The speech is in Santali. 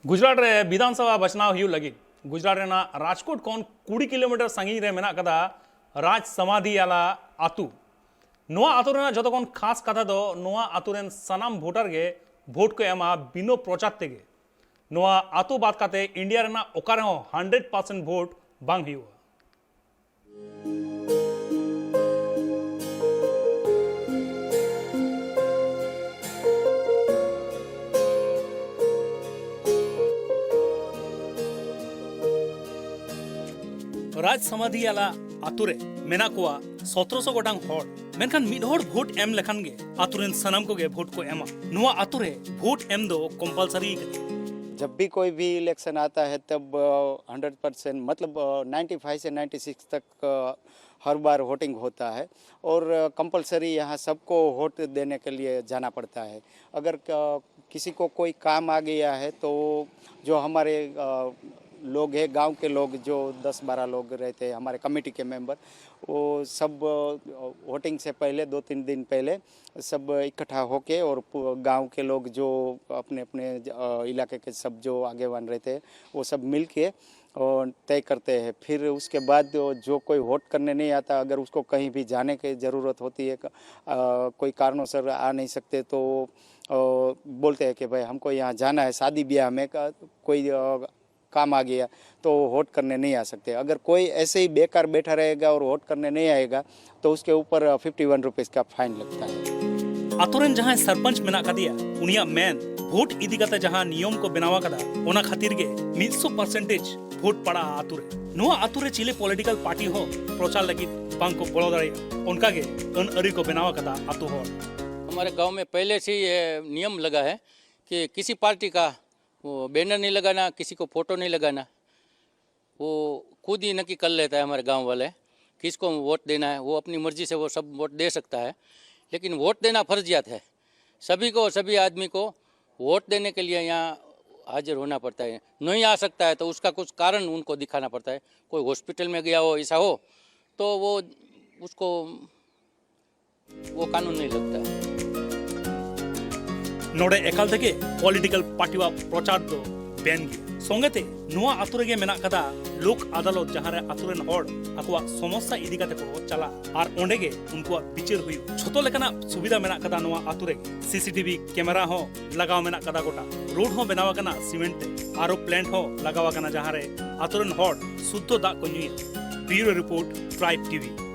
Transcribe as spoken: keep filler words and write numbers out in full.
ᱜᱩᱡᱽᱨᱟᱴ ᱨᱮ ᱵᱤᱫᱷᱟᱱ ᱥᱚᱵᱷᱟ ᱵᱟᱪᱷᱱᱟᱣ ᱦᱩᱭᱩᱜ ᱞᱟᱹᱜᱤᱫ ᱜᱩᱡᱽᱨᱟᱴ ᱨᱮᱱᱟᱜ ᱨᱟᱡᱽᱠᱳᱴ ᱠᱷᱚᱱ ᱠᱩᱲᱤ ᱠᱤᱞᱳᱢᱤᱴᱟᱨ ᱥᱟᱺᱜᱤᱧ ᱨᱮ ᱢᱮᱱᱟᱜ ᱟᱠᱟᱫᱟ ᱨᱟᱡᱽ ᱥᱟᱢᱟᱫᱷᱤ ᱟᱞᱟ ᱟᱛᱩ᱾ ᱱᱚᱣᱟ ᱟᱛᱩ ᱨᱮᱱᱟᱜ ᱡᱚᱛᱚ ᱠᱷᱚᱱ ᱠᱷᱟᱥ ᱠᱟᱛᱷᱟ ᱫᱚ ᱱᱚᱣᱟ ᱟᱛᱩ ᱨᱮᱱ ᱥᱟᱱᱟᱢ ᱵᱷᱳᱴᱟᱨ ᱜᱮ ᱵᱷᱳᱴ ᱠᱚ ᱮᱢᱟ ᱵᱤᱱᱟᱹ ᱯᱨᱚᱪᱟᱨ ᱛᱮᱜᱮ᱾ ᱱᱚᱣᱟ ᱟᱛᱩ ᱵᱟᱫ ᱠᱟᱛᱮ ᱤᱱᱰᱤᱭᱟ ᱨᱮᱱᱟᱜ ᱚᱠᱟ ᱨᱮᱦᱚᱸ ᱦᱟᱱᱰᱨᱮᱰ ᱯᱟᱨᱥᱮᱱᱴ ᱵᱷᱳᱴ ᱵᱟᱝ ᱦᱩᱭᱩᱜᱼᱟ᱾ ᱨᱟᱡᱽ ᱥᱟᱢᱟᱫᱷᱤ ᱟᱞᱟ ᱟᱛᱩ ᱨᱮ ᱢᱮᱱᱟᱜ ᱠᱚᱣᱟ ᱥᱚᱛᱨᱚᱥᱚ ᱜᱚᱴᱟᱝ ᱦᱚᱲ, ᱢᱮᱱᱠᱷᱟᱱ ᱢᱤᱫ ᱦᱚᱲ ᱵᱷᱳᱴ ᱮᱢ ᱞᱮᱠᱷᱟᱱ ᱜᱮ ᱟᱛᱩ ᱨᱮᱱ ᱥᱟᱱᱟᱢ ᱠᱚᱜᱮ ᱵᱷᱳᱴ ᱠᱚ ᱮᱢᱟ᱾ ᱱᱚᱣᱟ ᱟᱛᱩ ᱨᱮ ᱵᱷᱳᱴ ᱮᱢ ᱫᱚ ᱠᱚᱢᱯᱟᱞᱥᱟᱨᱤ ᱠᱟᱱᱟ᱾ जब भी कोई भी इलेक्शन आता है, तब हंड्रेड परसेंट, मतलब नाइन्टी फ़ाइव से नाइन्टी सिक्स तक हर बार वोटिंग होता है और कंपलसरी यहाँ सबको वोट देने के लिए जाना पड़ता है। अगर किसी को कोई काम आ गया है, तो जो हमारे लोग हैं, गांव के लोग, जो दस बारह लोग रहते हैं हमारे कमेटी के मेंबर, वो सब वोटिंग से पहले, दो तीन दिन पहले सब इकट्ठा होके और गांव के लोग, जो अपने अपने इलाके के सब जो आगेवान रहते हैं, वो सब मिल के और तय करते हैं। फिर उसके बाद जो कोई वोट करने नहीं आता, अगर उसको कहीं भी जाने की ज़रूरत होती है, कोई कारणों से आ नहीं सकते, तो बोलते हैं कि भाई, हमको यहाँ जाना है, शादी ब्याह में कोई काम आ गया, तो वोट करने नहीं आ सकते। अगर कोई ऐसे ही बेकार बैठा रहेगा और वोट करने नहीं आएगा, तो उसके ऊपर फिफ्टी वन रुपीज़ का फाइन लगता है। ᱟᱛᱳ ᱨᱮᱱ ᱡᱟᱦᱟᱸᱭ ᱥᱚᱨᱯᱚᱧᱪ ᱢᱮᱱᱟᱜ ᱠᱟᱫᱮᱭᱟ, ᱩᱱᱤᱭᱟᱜ ᱢᱮᱱ, ᱵᱷᱳᱴ ᱤᱫᱤ ᱠᱟᱛᱮ ᱡᱟᱦᱟᱸ ᱱᱤᱭᱚᱢ ᱠᱚ ᱵᱮᱱᱟᱣ ᱟᱠᱟᱫᱟ, ᱚᱱᱟ ᱠᱷᱟᱹᱛᱤᱨ ᱜᱮ ᱢᱤᱫ ᱥᱚ ᱯᱟᱨᱥᱮᱱᱴᱮᱡᱽ ᱵᱷᱳᱴ ᱯᱟᱲᱟᱜᱼᱟ ᱟᱛᱳ ᱨᱮ᱾ ᱱᱚᱣᱟ ᱟᱛᱳ ᱨᱮ ᱪᱤᱞᱤ ᱯᱚᱞᱤᱴᱤᱠᱟᱞ ᱯᱟᱨᱴᱤ ᱦᱚᱸ ᱯᱨᱚᱪᱟᱨ ᱞᱟᱹᱜᱤᱫ ᱵᱟᱝ ᱠᱚ ᱵᱚᱞᱚ ᱫᱟᱲᱮᱭᱟᱜᱼᱟ᱾ ᱚᱱᱠᱟ ᱜᱮ ᱟᱹᱱ ᱟᱹᱨᱤ ᱠᱚ ᱵᱮᱱᱟᱣ ᱟᱠᱟᱫᱟ ᱟᱛᱳ ᱦᱚᱲ᱾ हमारे गांव में पहले से ही ये नियम लगा है कि किसी पार्टी का वो बैनर नहीं लगाना, किसी को फोटो नहीं लगाना। वो खुद ही नक्की कर लेता है हमारे गांव वाले, किसको वोट देना है। वो अपनी मर्जी से वो सब वोट दे सकता है, लेकिन वोट देना फर्जियात है। सभी को, सभी आदमी को वोट देने के लिए यहाँ हाजिर होना पड़ता है। नहीं आ सकता है तो उसका कुछ कारण उनको दिखाना पड़ता है। कोई हॉस्पिटल में गया हो, ऐसा हो, तो वो, उसको वो कानून नहीं लगता है। ᱱᱚᱰᱮ ᱮᱠᱟᱞ ᱛᱮᱜᱮ ᱯᱚᱞᱤᱴᱤᱠᱟᱞ ᱯᱟᱨᱴᱤᱣᱟᱜ ᱯᱨᱚᱪᱟᱨ ᱫᱚ ᱯᱮᱱ ᱜᱮᱭᱟ᱾ ᱥᱚᱸᱜᱮᱛᱮ ᱱᱚᱣᱟ ᱟᱛᱳ ᱨᱮᱜᱮ ᱢᱮᱱᱟᱜ ᱠᱟᱫᱟ ᱞᱳᱠ ᱟᱫᱟᱞᱚᱛ, ᱡᱟᱦᱟᱸ ᱨᱮ ᱟᱛᱳ ᱨᱮᱱ ᱦᱚᱲ ᱟᱠᱚᱣᱟᱜ ᱥᱚᱢᱚᱥᱥᱟ ᱤᱫᱤ ᱠᱟᱛᱮ ᱠᱚ ᱪᱟᱞᱟᱜᱼᱟ ᱟᱨ ᱚᱸᱰᱮ ᱜᱮ ᱩᱱᱠᱩᱣᱟᱜ ᱵᱤᱪᱟᱹᱨ ᱦᱩᱭᱩᱜ᱾ ᱡᱷᱚᱛᱚ ᱞᱮᱠᱟᱱᱟᱜ ᱥᱩᱵᱤᱫᱷᱟ ᱢᱮᱱᱟᱜ ᱠᱟᱫᱟ ᱱᱚᱣᱟ ᱟᱛᱳ ᱨᱮᱜᱮ᱾ ᱥᱤ ᱥᱤ ᱴᱤ ᱵᱷᱤ ᱠᱮᱢᱮᱨᱟ ᱦᱚᱸ ᱞᱟᱜᱟᱣ ᱢᱮᱱᱟᱜ ᱠᱟᱫᱟ ᱜᱚᱴᱟ᱾ ᱨᱳᱰ ᱦᱚᱸ ᱵᱮᱱᱟᱣ ᱟᱠᱟᱱᱟ ᱥᱤᱢᱮᱱᱴ ᱛᱮ᱾ ᱟᱨ ᱳ ᱯᱞᱮᱱᱴ ᱦᱚᱸ ᱞᱟᱜᱟᱣ ᱟᱠᱟᱱᱟ, ᱡᱟᱦᱟᱸ ᱨᱮ ᱟᱛᱳ ᱨᱮᱱ ᱦᱚᱲ ᱥᱩᱫᱽᱫᱷᱚ ᱫᱟᱜ ᱠᱚ ᱧᱩᱭᱟ᱾ ᱵᱤᱭᱩᱨᱳ ᱨᱤᱯᱳᱨᱴ, ᱴᱨᱟᱭᱤᱵᱽ ᱴᱤ ᱵᱷᱤ᱾